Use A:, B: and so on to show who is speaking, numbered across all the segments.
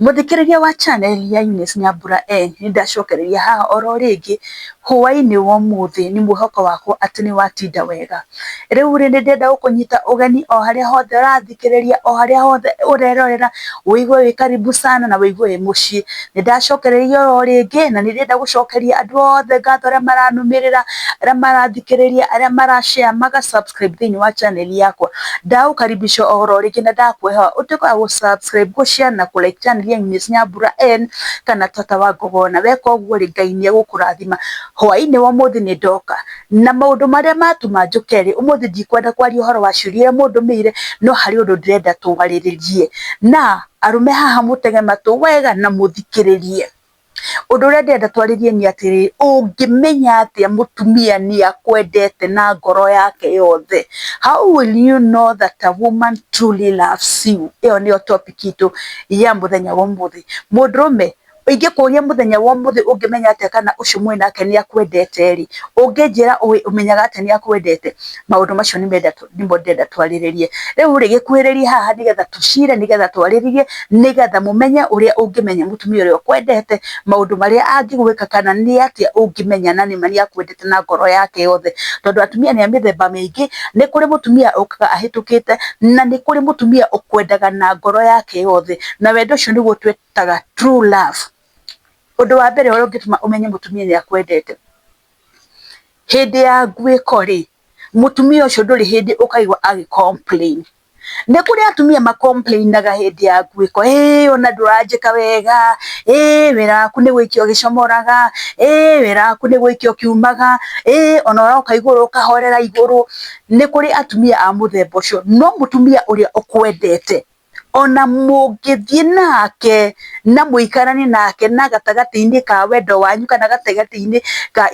A: Mũthikĩrĩria wa channel ya Eunice Nyambura N, nĩ ndacokereria haha oro rĩngĩ hwaĩ-inĩ wa ũmũthĩ. Nĩ mwĩhoko wakwa atĩ nĩ watinda wega. Rĩu rĩ, nĩ ndĩrenda gũkũnyita ũgeni o harĩa hothe ũrathikĩrĩria, o harĩa hothe ũrerorera, ũigue wĩ karibu sana na ũigue wĩ mũciĩ. Nĩ ndacokereria oro rĩngĩ na nĩ ndĩrenda gũcokeria andũ othe ngatho arĩa maranũmĩrĩra, arĩa marathikĩrĩria, arĩa mara share, maga subscribe thĩinĩ wa channel yakwa. Ndagũkaribisha oro rĩngĩ na ndakũhoya ũtuĩke wa gũ subscribe, gũ share na kũ like channel ya Eunice Nyambura N kana Tata wa Ngogona. Weka ũguo rĩ, Ngai nĩ egũkũrathima. Hwaĩ-inĩ wa ũmũthĩ nĩ ndoka na maũndũ marĩa matũma njũke rĩ, ũmũthĩ ndikwenda kwaria ũhoro wa ciũria iria mũndũmĩire, no harĩ ũndũ ndĩrenda twarĩrĩrie. Na arũme haha mũtege matũ wega na mũthikĩrĩrie. Ũndũ ũrĩa ndĩrenda twarĩrie nĩ atĩrĩrĩ, ũngĩmenya atĩa mũtumia nĩ akwendete na ngoro yake yothe? How will you know that a woman truly loves you? Ĩyo nĩyo topic itũ ya mũthenya wa ũmũthĩ. Mũndũrũme, ingĩkũria mũthenya wa ũmũthĩ ũngĩmenya atĩa kana ũcio mwĩ nake nĩ akwendete rĩ, ũngĩnjĩra ũmenyaga atĩa nĩ akwendete? Maũndũ macio nĩmo ndĩrenda twarĩrĩrie. Rĩu rĩ, gĩkuhĩrĩrie haha nĩgetha tũcire, nĩgetha twarĩrĩrie, nĩgetha mũmenye ũrĩa ũngĩmenya mũtumia ũrĩa ũkwendete, maũndũ marĩa angĩgwĩka kana nĩ atĩa ũngĩmenya na nĩma nĩ akwendete na ngoro yake yothe. Tondũ atumia nĩ a mĩthemba mĩingĩ, nĩ kũrĩ mũtumia ũkaga ahĩtũkĩte, na nĩ kũrĩ mũtumia ũkwendaga na ngoro yake yothe, na wendo ũcio nĩguo twĩtaga true love. Ũndũ wa mbere ũrĩa ũngĩtũma ũmenye mũtumia nĩ akwendete, hĩndĩ ya nguĩko rĩ, mũtumia ũcio ndũrĩ hĩndĩ ũkaigua agĩ complain. Nĩ kũrĩ atumia ma complain aga hĩndĩ ya nguĩko, ĩĩ ona ndũranjĩka wega, ĩĩ wĩra waku nĩ gũikia ũgĩcomoraga, ĩĩ wĩra waku nĩ gũikia ũkiumaga, ĩĩ ona ũroka igũrũ ũkahorera igũrũ. Nĩ kũrĩ atumia a mũthemba ũcio, no mũtumia ũrĩa ũkwendete, ona mũngĩthiĩ nake na mũikaranie nake na gatagatĩ-inĩ ka wendo wanyu kana gatagatĩ-inĩ ka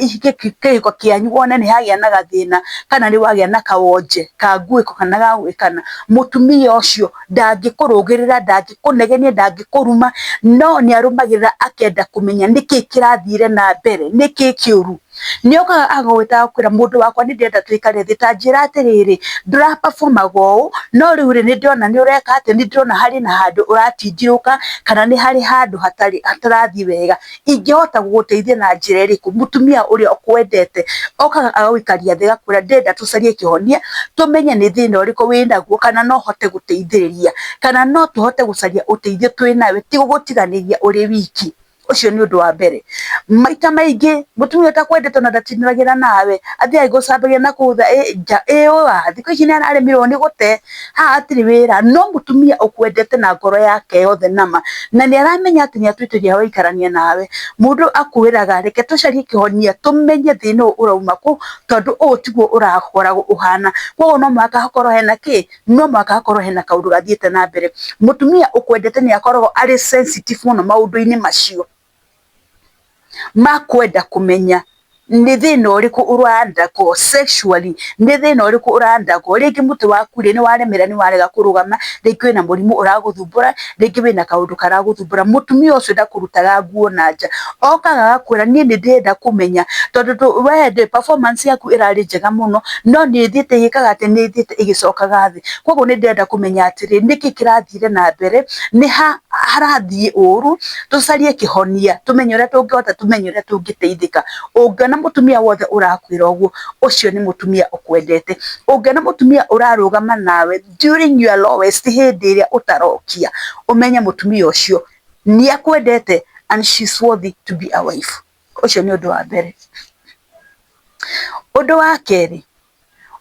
A: kĩhiko kĩanyu wone nĩ hagĩa na gathĩna kana nĩ wagĩa na kawonje ka nguĩko kana ga gwĩkana, mũtumia ũcio ndangĩkũrũgĩrĩra, ndangĩkũnegenia, ndangĩkũruma, no nĩ arũmagĩrĩra akenda kũmenya nĩkĩ kĩrathire na mbere, nĩkĩ kĩũru. Nĩ okaga agagwĩta agakwĩra, mũndũ wakwa, nĩ ndĩrenda tũikare thĩ, ta njĩra atĩrĩrĩ, ndũra perform aga ũũ, no rĩu rĩ, nĩ ndĩrona nĩ ũreka atĩ, nĩ ndĩrona harĩ na handũ ũratindirũka kana nĩ harĩ handũ hatarĩ hatarathiĩ wega, ingĩhota gũgũteithia na njĩra ĩrĩkũ? Mũtumia ũrĩa ũkwendete okaga agagũikaria thĩ, agakwĩra, ndĩrenda tũcarie kĩhonia, tũmenye nĩ thĩna ũrĩkũ wĩnaguo, kana no hote gũteithĩrĩria, kana no tũhote gũcaria ũteithio twĩ nawe, ti gũgũtiganĩria ũrĩ wiki. Ũcio nĩ ũndũ wa mbere. Maita maingĩ mũtumia ũtakwendete ona ndatindanagĩra nawe, athiaga agĩgũcambagia na kũu nja, ĩ ũwa thikũ ici nĩ araremirwo nĩ gũte, haha hatirĩ wĩra. No mũtumia ũkwendete na ngoro yake yothe nama, na nĩ aramenya atĩ nĩ atuĩte ũrĩa waikarania nawe, mũndũ akwĩraga, reke tũcarie kĩhonia, tũmenye thĩna ũyũ ũrauma kũ, tondũ ũũ tiguo ũrakoragwo ũhana. Koguo no mũhaka hakorwo hena kĩ? No mũhaka hakorwo hena kaũndũ gathiĩte na mbere. Mũtumia ũkwendete nĩ akoragwo arĩ sensitive mũno maũndũ-inĩ macio ma kwenda kũmenya nĩ thĩna ũrĩkũ ũra undergo sexually, nĩ thĩna ũrĩkũ ũra undergo. Rĩngĩ mũtĩ waku rĩ, nĩ waremera, nĩ warega kũrũgama, rĩngĩ wĩna mũrimũ ũragũthumbũra, rĩngĩ wĩna kaũndũ karagũthumbũra. Mũtumia ũcio ndakũrutaga nguo na nja, okaga agakwĩra, niĩ nĩ ndĩrenda kũmenya, tondũ we ndĩ performance yaku ĩrarĩ njega mũno, no nĩ ĩthiĩte ĩgĩkaga atĩ, nĩ ĩthiĩte ĩgĩcokaga thĩ. Koguo nĩ ndĩrenda kũmenya atĩrĩ, nĩkĩ kĩrathire na mbere, nĩ ha harathiĩ ũru, tũcarie kĩhonia, tũmenye ũrĩa tũngĩhota, tũmenye ũrĩa tũngĩteithĩka. Ũngĩona mũtumia wothe ũrakwĩra ũguo, ũcio nĩ mũtumia ũkwendete. Ũngĩona mũtumia ũrarũgama nawe during your lowest, hĩndĩ ĩrĩa ũtarokia, ũmenye mũtumia ũcio nĩ akwendete and she's worthy to be a wife. Ũcio nĩ ũndũ wa mbere. Ũndũ wa kerĩ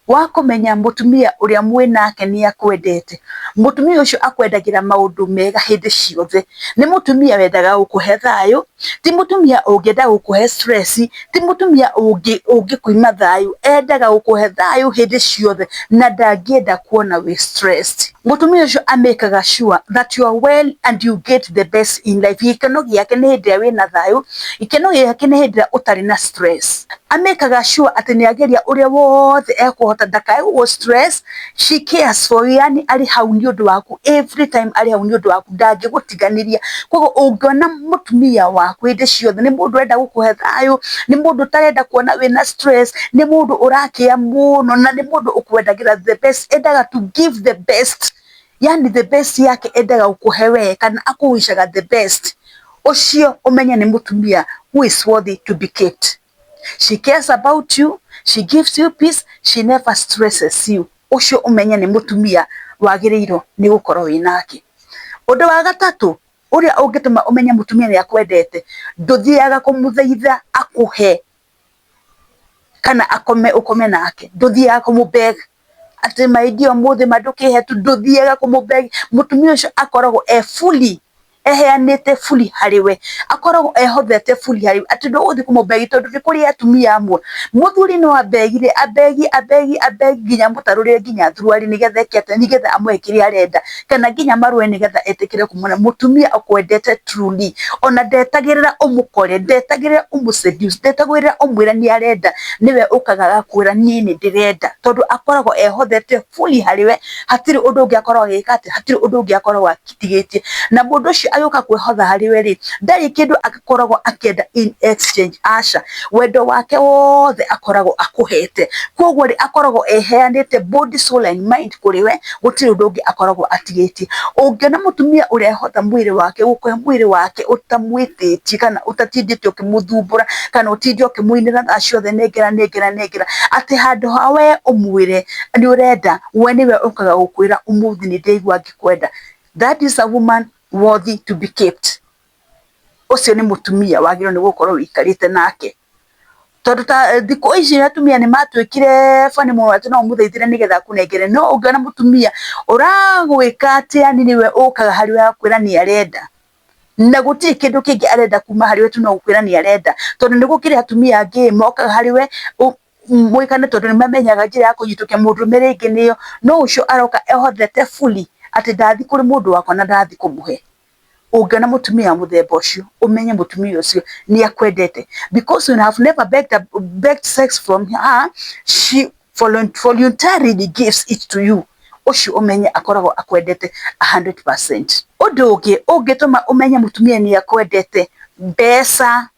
A: wa kũmenya mũtumia ũrĩa mwĩnake nĩ akwendete, mũtumia ũcio akwendagĩra maũndũ mega hĩndĩ ciothe. Nĩ mũtumia wendaga gũkũhe thayũ, ti mũtumia ũngĩenda gũkũhe stress, ti mũtumia ũngĩkũima thayũ, endaga gũkũhe thayũ hĩndĩ ciothe na ndangĩenda kuona wĩ stressed. Mũtumia ũcio amĩkaga sure that you are well and you get the best in life. Gĩkeno gĩake nĩ hĩndĩ ĩrĩa wĩna thayũ, gĩkeno gĩake nĩ hĩndĩ ĩrĩa ũtarĩ na stress. Amĩkaga sure atĩ nĩ ageria ũrĩa wothe ekũhota ndakae gũgũ stress. She cares for you, yani arĩ hau nĩ ũndũ waku every time, arĩ hau nĩ ũndũ waku, ndangĩgũtiganĩria. Koguo ũngĩona mũtumia waku hĩndĩ ciothe nĩ mũndũ ũrenda gũkũhe thayũ, nĩ mũndũ ũtarenda kuona wĩna stress, nĩ mũndũ ũrakĩa mũno, na nĩ mũndũ ũkwendagĩra the best, endaga to give the best. Yani the best yake endaga gũkũhe we kana akũwicaga the best, ũcio ũmenye nĩ mũtumia who is worthy to be kept. She cares about you, she gives you peace, she never stresses you. Ũcio ũmenye nĩ mũtumia wagĩrĩirwo nĩ gũkorwo wĩ nake. Ũndũ wa gatatũ ũrĩa ũngĩtũma ũmenye mũtumia nĩ akwendete, ndũthiaga kũmũthaitha akũhe kana akome ũkome nake, ndũthiaga kũmũ beg atĩ my dear ũmũthĩ ma ndũkĩhe tu, ndũthiaga kũmũ beg. Mũtumia ũcio akoragwo e fully eheanĩte fully harĩ we, akoragwo ehothete fully harĩ we, atĩ ndũgũthiĩ kũmũ beg tondũ nĩ kũrĩ atumia amwe mũthuri no abegire abegi abegi abegi nginya amũtarũrĩre nginya thuruarĩ nĩgetha eke atĩa, nĩgetha amũhe kĩrĩa arenda, kana nginya marũe nĩgetha etĩkĩre kũmwona. Mũtumia ũkwendete truly ona ndetagĩrĩra ũmũkore, ndetagĩrĩra ũmũ seduce, ndetagĩrĩra ũmwĩre nĩ arenda, nĩwe ũkaga agakwĩra niĩ nĩ ndĩrenda, tondũ akoragwo ehothete fully harĩ we, hatirĩ ũndũ ũngĩ akoragwo agĩka atĩa, hatirĩ ũndũ ũngĩ akoragwo atigĩtie. Na mũndũ ũcio agĩũka kwĩhotha harĩ we rĩ, ndarĩ kĩndũ akoragwo akĩenda in exchange, aca, wendo wake wothe akoragwo akũhete. Koguo rĩ, akoragwo eheanĩte body, soul and mind kũrĩ we, gũtirĩ ũndũ ũngĩ akoragwo atigĩtie. Ũngĩona mũtumia ũrehotha mwĩrĩ wake gũkũhe mwĩrĩ wake ũtamwĩtĩtie kana ũtatindĩte ũkĩmũthumbũra kana ũtinde ũkĩmũinĩra thaa ciothe nengera nengera nengera, atĩ handũ ha we ũmwĩre nĩ ũrenda, we nĩwe ũkaga gũkwĩra ũmũthĩ nĩ ndĩraigua ngĩkwenda. That is a woman worthy to be kept. Ũcio nĩ mũtumia wagĩrĩirwo nĩ gũkorwo ũikarĩte nake, tondũ ta thikũ ici atumia nĩ matuĩkire funny mũno atĩ no ũmũthaithĩre nĩgetha akũnengere, no ũngĩona mũtumia ũragwĩka atĩ yani nĩwe ũkaga harĩ we agakwĩra nĩ arenda, na gũtirĩ kĩndũ kĩngĩ arenda kuma harĩ we tu no gũkwĩra nĩ arenda, tondũ nĩ gũkĩrĩ atumia angĩ mokaga harĩ we mwĩkane tondũ nĩ mamenyaga njĩra ya kũnyitũkia mũndũrũme rĩngĩ nĩyo, no ũcio aroka ehothete fully atĩ ndathiĩ kũrĩ mũndũ wakwa na ndathiĩ kũmũhe. Ũngĩona mũtumia wa mũthemba ũcio, ũmenye mũtumia ũcio nĩ akwendete, because you have never begged sex from her, she voluntarily gives it to you. Ũcio ũmenye akoragwo akwendete 100%. Ũndũ ũngĩ ũngĩtũma ũmenye mũtumia nĩ akwendete, mbeca.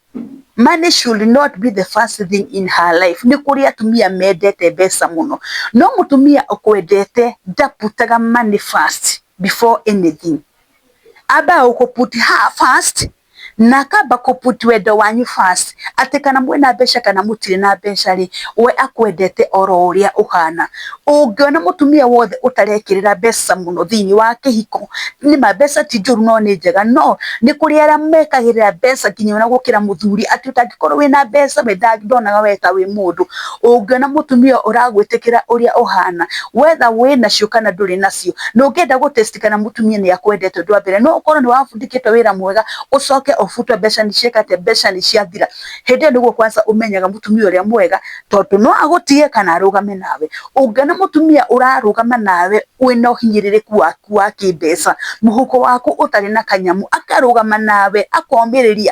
A: Money should not be the first thing in her life. Nĩ kũrĩ atumia mendete mbeca mũno, no mũtumia ũkwendete ndaputaga money first before anything. Ambaga gũkũ put her first na akamba kũ put wendo wanyu first, atĩ kana mwĩna mbeca kana mũtirĩ na mbeca rĩ, we akwendete oro ũrĩa ũhana. Ũngĩona mũtumia wothe ũtarekĩrĩra mbeca mũno thĩinĩ wa kĩhiko, nĩma mbeca ti njũru no nĩ njega, no nĩ kũrĩ arĩa mekagĩrĩra mbeca nginya ona gũkĩra mũthuri, atĩ ũtangĩkorwo wĩna mbeca we ndonaga we ta wĩ mũndũ. Ũngĩona mũtumia ũragwĩtĩkĩra ũrĩa ũhana, whether wĩnacio kana ndũrĩ nacio, na ũngĩenda gũ test kana mũtumia nĩ akwendete, ũndũ wa mbere no ũkorwo nĩ wabundĩkĩte wĩra mwega, ũcoke ũbutwe mbeca nĩ cieka atĩa, mbeca nĩ ciathira. Hĩndĩ ĩyo nĩguo kwanza ũmenyaga mũtumia ũrĩa mwega, tondũ no agũtige kana arũgame nawe. Ũngĩona mũtumia ũrarũgama nawe wĩna ũhinyĩrĩrĩku waku wa kĩmbeca, mũhuko waku ũtarĩ na kanyamũ, akarũgama nawe akomĩrĩria,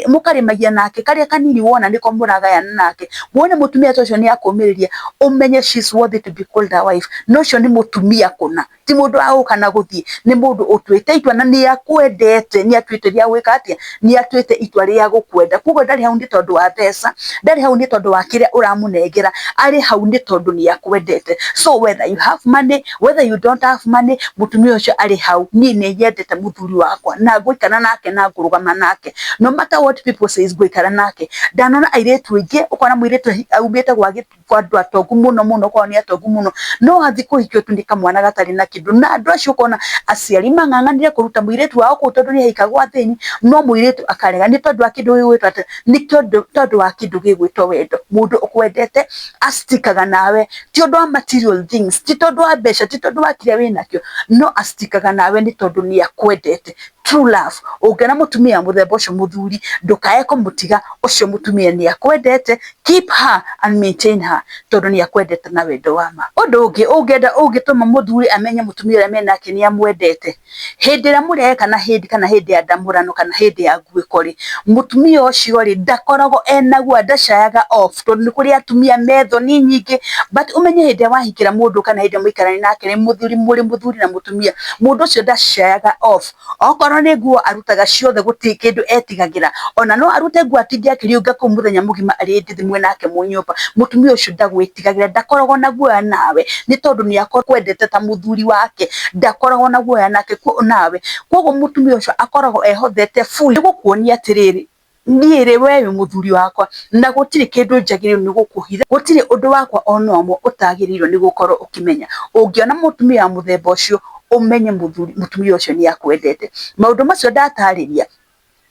A: mũkarĩmagia nake karĩa kanini wona nĩko mũragayana nake, wone mũtumia ta ũcio nĩ akũmĩrĩria, ũmenye she is worthy to be called a wife. Na ũcio nĩ mũtumia kũna, ti mũndũ wa gũka na gũthiĩ, nĩ mũndũ ũtuĩte itua na nĩ akwendete, nĩ atuĩte rĩa gwĩka atĩa, nĩ atuĩte itua rĩa gũkwenda. Koguo ndarĩ hau nĩ tondũ wa mbeca, ndarĩ hau nĩ tondũ wa kĩrĩa ũramũnengera, arĩ hau nĩ tondũ nĩ akwendete. So whether you have money, whether you don't have money, mũtumia ũcio arĩ hau, niĩ nĩ nyendete mũthuri wakwa na ngũikara nake na ngũrũgama nake, no matter what people says, ngũikara nake. Ndanona airĩtu aingĩ, ũkona mũirĩtu aumĩte kwa andũ atongu mũno mũno, kwao nĩ atongu mũno, no athiĩ kũhikio tu nĩ kamwana gatarĩ na kĩndũ, na andũ acio ũkona aciari mang'ang'anire kũruta mũirĩtu wao kũu tondũ nĩ ahika gwa athĩni, no mũirĩtu akarega nĩ tondũ wa kĩndũ gĩgwĩtwo atĩa, nĩ tondũ wa kĩndũ gĩgwĩtwo wendo. Mũndũ ũkwendete astikaga nawe ti ũndũ wa material things, ti tondũ wa mbeca, ti tondũ wa kĩrĩa wĩnakĩo, no astikaga nawe nĩ tondũ nĩ akwendete. True love. Ũngĩona mũtumia mũthemba ũcio mũthuri, ndũkae kũmũtiga, ũcio mũtumia nĩ akwendete, keep her and maintain her, tondũ nĩ akwendete na wendo wa ma. Ũndũ ũngĩ ũngĩenda ũngĩtũma mũthuri amenye mũtumia ũrĩa menake nĩ amwendete, hĩndĩ ĩrĩa mũreka na hĩndĩ kana hĩndĩ ya ndamũrano kana hĩndĩ ya nguĩko rĩ, mũtumia ũcio rĩ ndakoragwo ena guoya, ndacayaga off, tondũ nĩ kũrĩ atumia me thoni nyingĩ, but ũmenye hĩndĩ ĩrĩa wahikĩra mũndũ kana hĩndĩ ĩrĩa mũikarania nake nĩ mũthuri, mũrĩ mũthuri na mũtumia, mũndũ ũcio ndacayaga off. Okorwo Okorwo nĩ nguo arutaga ciothe, gũtirĩ kĩndũ etigagĩra. Ona no arute nguo atinde akĩriũnga kũu mũthenya mũgima arĩ ndĩthĩ mwĩ nake mwĩ nyũmba. Mũtumia ũcio ndagwĩtigagĩra, ndakoragwo na guoya nawe, nĩ tondũ nĩ akwendete ta mũthuri wake, ndakoragwo na guoya nake nawe. Koguo mũtumia ũcio akoragwo ehothete fully nĩ gũkuonia atĩrĩrĩ, niĩ rĩ, we wĩ mũthuri wakwa na gũtirĩ kĩndũ njagĩrĩirwo nĩ gũkũhitha, gũtirĩ ũndũ wakwa ona ũmwe ũtagĩrĩirwo nĩ gũkorwo ũkĩmenya. Ũngĩona mũtumia wa mũthemba ũcio, ũmenye mũthuri mũtumia ũcio nĩ akwendete. Maũndũ macio ndatarĩria,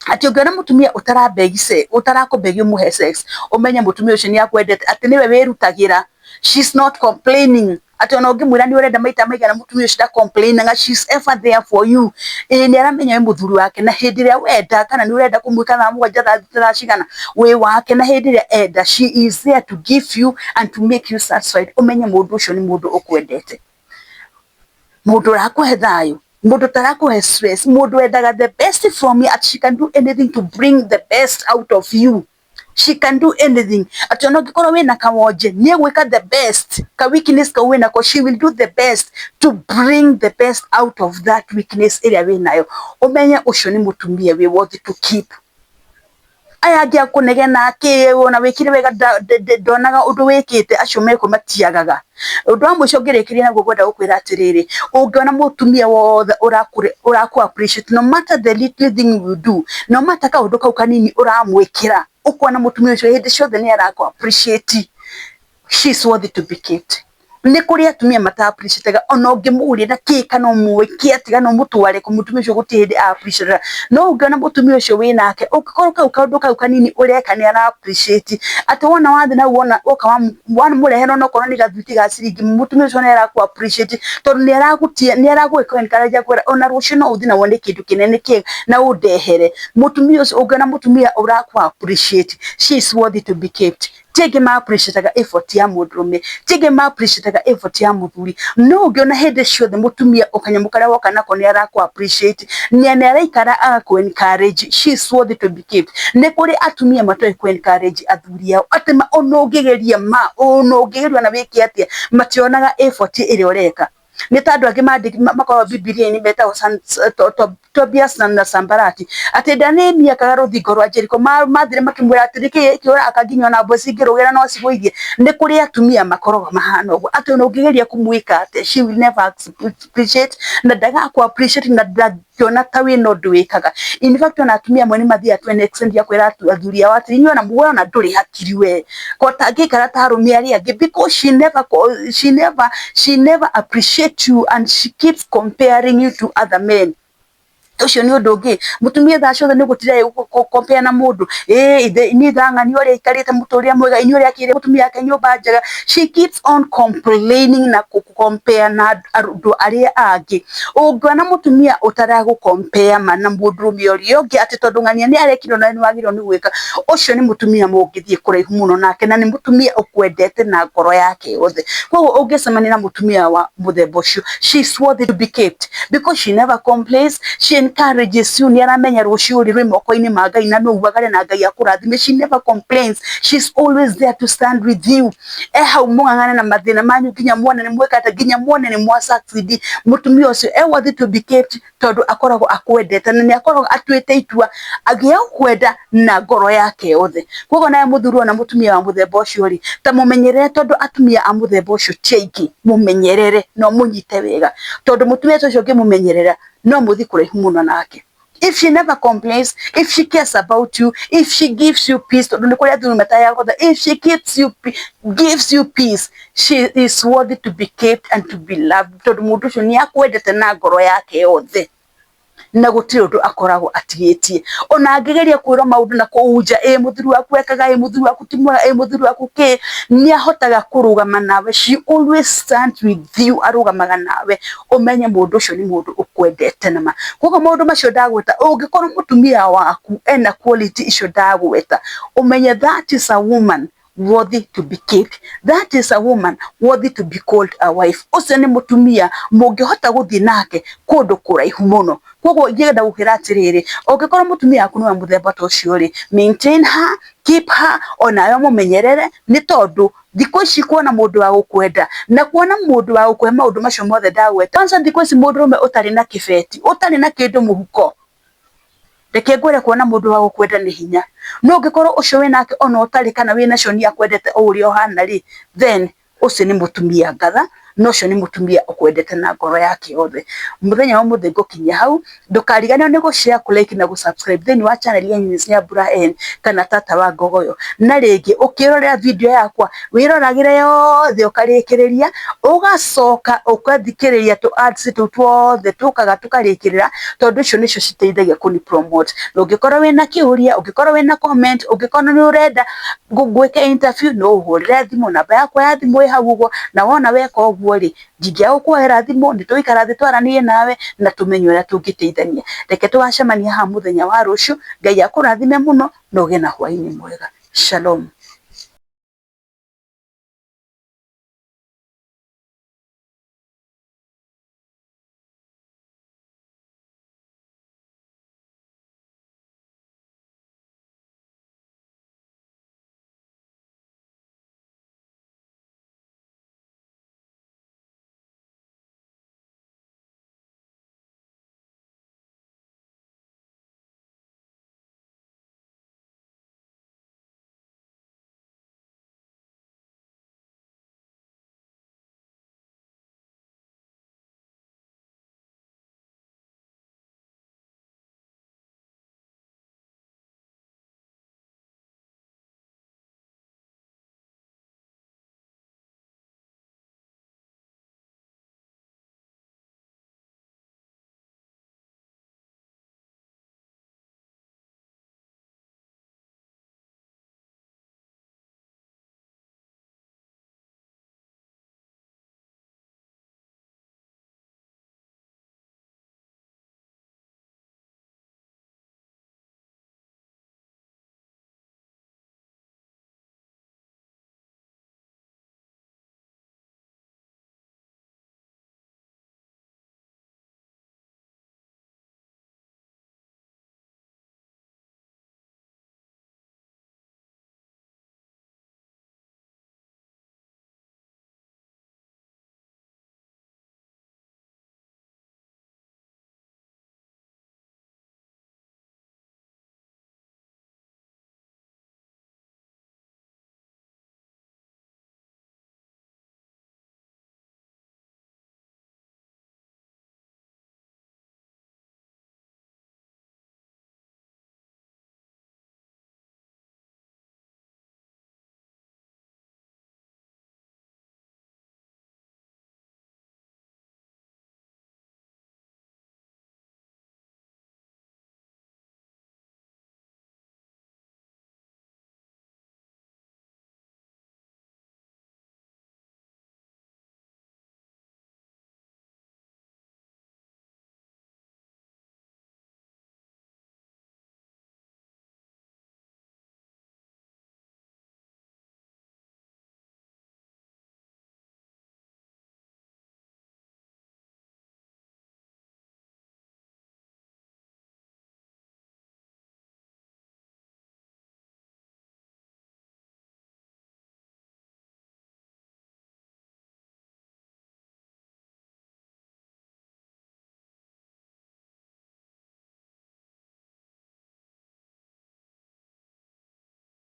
A: atĩ ũngĩona mũtumia ũtarabeg ũtarakũbeg ũmũhe sex, ũmenye mũtumia ũcio nĩ akwendete, atĩ nĩwe wĩrutagĩra, she's not complaining, atĩ ona ũngĩmwĩra nĩ ũrenda maita maigana, mũtumia ũcio ndacomplainaga, she's ever there for you. Ĩĩ, nĩ aramenya wĩ mũthuri wake, na hĩndĩ ĩrĩa wenda kana nĩ ũrenda kũmwĩka thaa 7, thaa 6, thaa cigana, wĩ wake, na hĩndĩ ĩrĩa enda, she is there to give you and to make you satisfied. Ũmenye mũndũ ũcio nĩ mũndũ ũkwendete, mũndũ ũrakũhe thayũ, mũndũ ũtarakũhe stress, mũndũ wendaga the best from you, she can do anything to bring the best out of you. She can do anything atĩ ona ũngĩkorwo wĩna kawonje, nĩ egwĩka the best ka weakness kau wĩnako, she will do the best to bring the best out of that weakness ĩrĩa wĩnayo. Ũmenye ũcio nĩ mũtumia wĩ worth to keep. Aya angĩ akũnegena kĩ, ona wĩkire wega, ndonaga ũndũ wĩkĩte, acio mekwo matiagaga. Ũndũ wa mũico ngĩrĩkĩria naguo, ngwenda gũkwĩra atĩrĩrĩ, ũngĩona mũtumia wothe ũrakũ appreciate, no matter the little thing you do, no matter kaũndũ kau kanini ũramwĩkĩra, ũkona mũtumia ũcio hĩndĩ ciothe nĩ arakũ appreciate, she is worthy to be kept. Nĩ kũrĩ atumia mata appreciate, ona ũngĩmũgũrĩra kĩ kana ũmwĩke atĩa kana ũmũtware kũ, mũtumia ũcio gũtirĩ hĩndĩ a appreciate. No ũngĩona mũtumia ũcio wĩnake, ũngĩkorwo kau kaũndũ kau kanini ũreka nĩ ara appreciate, atĩ wona wathiĩ na wona woka wamũrehera onokorwo nĩ gathwiti ga ciringi, mũtumia ũcio nĩ arakũ appreciate, tondũ nĩ aragũtia, nĩ aragwĩka encourage, akwĩra ona rũciũ no ũthiĩ na wone kĩndũ kĩnene kĩega na ũndehere. Mũtumia ũcio, ũngĩona mũtumia ũrakũ appreciate, she is worthy to be kept. Ti aingĩ ma appreciate effort ya mũndũrũme, ti aingĩ ma appreciate effort ya mũthuri, no ũngĩona hĩndĩ ciothe mũtumia o kanyamũ karĩa woka nako nĩ arakũ appreciate, nĩ araikara agakũ encourage, she is worthy to be kept. Nĩ kũrĩ atumia matoĩ kũ encourage athuri ao, atĩ ma ona ũngĩgeria, ma ona ũngĩgeria ona wĩke atĩa, mationaga effort ĩrĩa ũreka. Nĩ ta andũ angĩ makoragwo Bibilia-inĩ metagwo Tobias na Sambarati, atĩ ĩrĩa Nehemia akaga rũthingo rwa Jeriko, mathire makĩmwĩra atĩ nĩkĩ ũraka nginya ona mbwe cingĩrũgĩra no cigũithie. Nĩ kũrĩ atumia makoragwo mahana ũguo, atĩ ona ũngĩgeria kũmwĩka atĩa, she will never appreciate, na ndagakũ appreciate na ndangĩona ta wĩna ũndũ wĩkaga. In fact, ona atumia amwe nĩ mathiaga to an extent ya kwĩra athuri ao atĩ inyuĩ ona we ona ndũrĩ hakiri, we ko tangĩikara ta arũme arĩa angĩ, because she never appreciate you and she keeps comparing you to other men. Ũcio nĩ ũndũ ũngĩ. Mũtumia thaa ciothe nĩ gũtinda compare na mũndũ, ĩĩ niĩ thang'ani ũrĩa aikarĩte mũtũrĩre mwega, inyuĩ ũrĩa akĩire mũtumia wake nyũmba njega. She keeps on complaining na compare na andũ arĩa angĩ. Ũngĩona mũtumia ũtaragũ compare ma na mũndũrũme ũrĩa ũngĩ, atĩ tondũ ng'ania nĩ arekire nawe nĩ wagĩrĩirwo nĩ gwĩka, ũcio nĩ mũtumia mũngĩthiĩ kũraihu mũno nake, na nĩ mũtumia ũkwendete na ngoro yake yothe. Koguo ũngĩcemania na mũtumia wa mũthemba ũcio, she is worthy to be kept because she never complains, she encourages you, nĩ aramenya rũciũ rĩ rwĩ moko-inĩ ma Ngai na no umagare na Ngai akũrathime. She never complains, she's always there to stand with you, e hau mũng'ang'ane na mathĩna manyu nginya muone nĩ mweka atĩa, nginya muone nĩ mwa succeed. Mũtumia ũcio e worthy to be kept, tondũ akoragwo akwendete na nĩ akoragwo atuĩte itua agĩa gũkwenda na ngoro yake yothe. Koguo nawe mũthuri, ona mũtumia wa mũthemba ũcio rĩ, ta mũmenyerere, tondũ atumia a mũthemba ũcio ti aingĩ. Mũmenyerere na ũmũnyite wega, tondũ mũtumia ũcio ũngĩmũmenyerera no mũthiĩ kũraihu mũno nake. If she never complains, if she cares about you, if she gives you peace, tondũ nĩ kũrĩ athuri matayagotha, if she keeps you gives you peace, she is worthy to be kept and to be loved, tondũ mũndũ ũcio nĩ akwendete na ngoro yake yothe na gũtirĩ ũndũ akoragwo atigĩtie. Ona angĩgeria kwĩrwo maũndũ na kũunja, ĩ mũthuri waku ekaga, ĩ mũthuri waku ti mwega, ĩ mũthuri waku kĩ, nĩ ahotaga kũrũgama nawe, she always stands with you, arũgamaga nawe, ũmenye mũndũ ũcio nĩ mũndũ ũkwendete nama. Koguo maũndũ macio ndagweta, ũngĩkorwo mũtumia waku ena quality icio ndagweta, ũmenye that is a woman worthy to be kept, that is a woman worthy to be called a wife. Ũcio nĩ mũtumia mũngĩhota gũthiĩ nake kũndũ kũraihu mũno. Koguo ingĩenda gũkwĩra atĩrĩrĩ, ũngĩkorwo mũtumia waku nĩ wa mũthemba ta ũcio rĩ, maintain her, keep her, onawe mũmenyerere, nĩ tondũ thikũ ici kuona mũndũ wa gũkwenda na kuona mũndũ wa gũkũhe maũndũ macio mothe ndagweta, kwanza thikũ ici mũndũrũme ũtarĩ na kĩbeti, ũtarĩ na kĩndũ mũhuko. Reke ngwĩre kuona mũndũ wa gũkwenda nĩ hinya. No ũngĩkorwo ũcio wĩnake ona ũtarĩ kana wĩnacio nĩ akwendete o ũrĩa ũhana rĩ, then ũcio nĩ mũtumia ngatha na ũcio nĩ mũtumia ũkwendete na ngoro yake yothe. Mũthenya wa ũmũthĩ ngũkinyia hau, ndũkariganĩrwo nĩ gũ share, kũ like na gũ subscribe thĩinĩ wa channel ya Eunice Nyambura N kana Tata wa Ngogoyo. Na rĩngĩ ũkĩrorera video yakwa wĩroragĩre yothe ũkarĩkĩrĩria, ũgacoka ũgathikĩrĩria tũ ads tũu tuothe tũkaga tũkarĩkĩrĩra, tondũ icio nĩcio citeithagia kũni promote. Na ũngĩkorwo wĩna kĩũria, ũngĩkorwo wĩna comment, ũngĩkorwo nĩ ũrenda ngwĩke interview, no ũhũrĩre thimũ, namba yakwa ya thimũ ĩ hau ũguo, na wona weka ũguo rĩ, ndingĩaga gũkuoera thimũ, nĩ tũgũikara thĩ twaranĩrie nawe na tũmenye ũrĩa tũngĩteithania. Reke tũgacemania haha mũthenya wa rũciũ, Ngai akũrathime mũno na ũgĩe na hwaĩ-inĩ mwega. Shalom.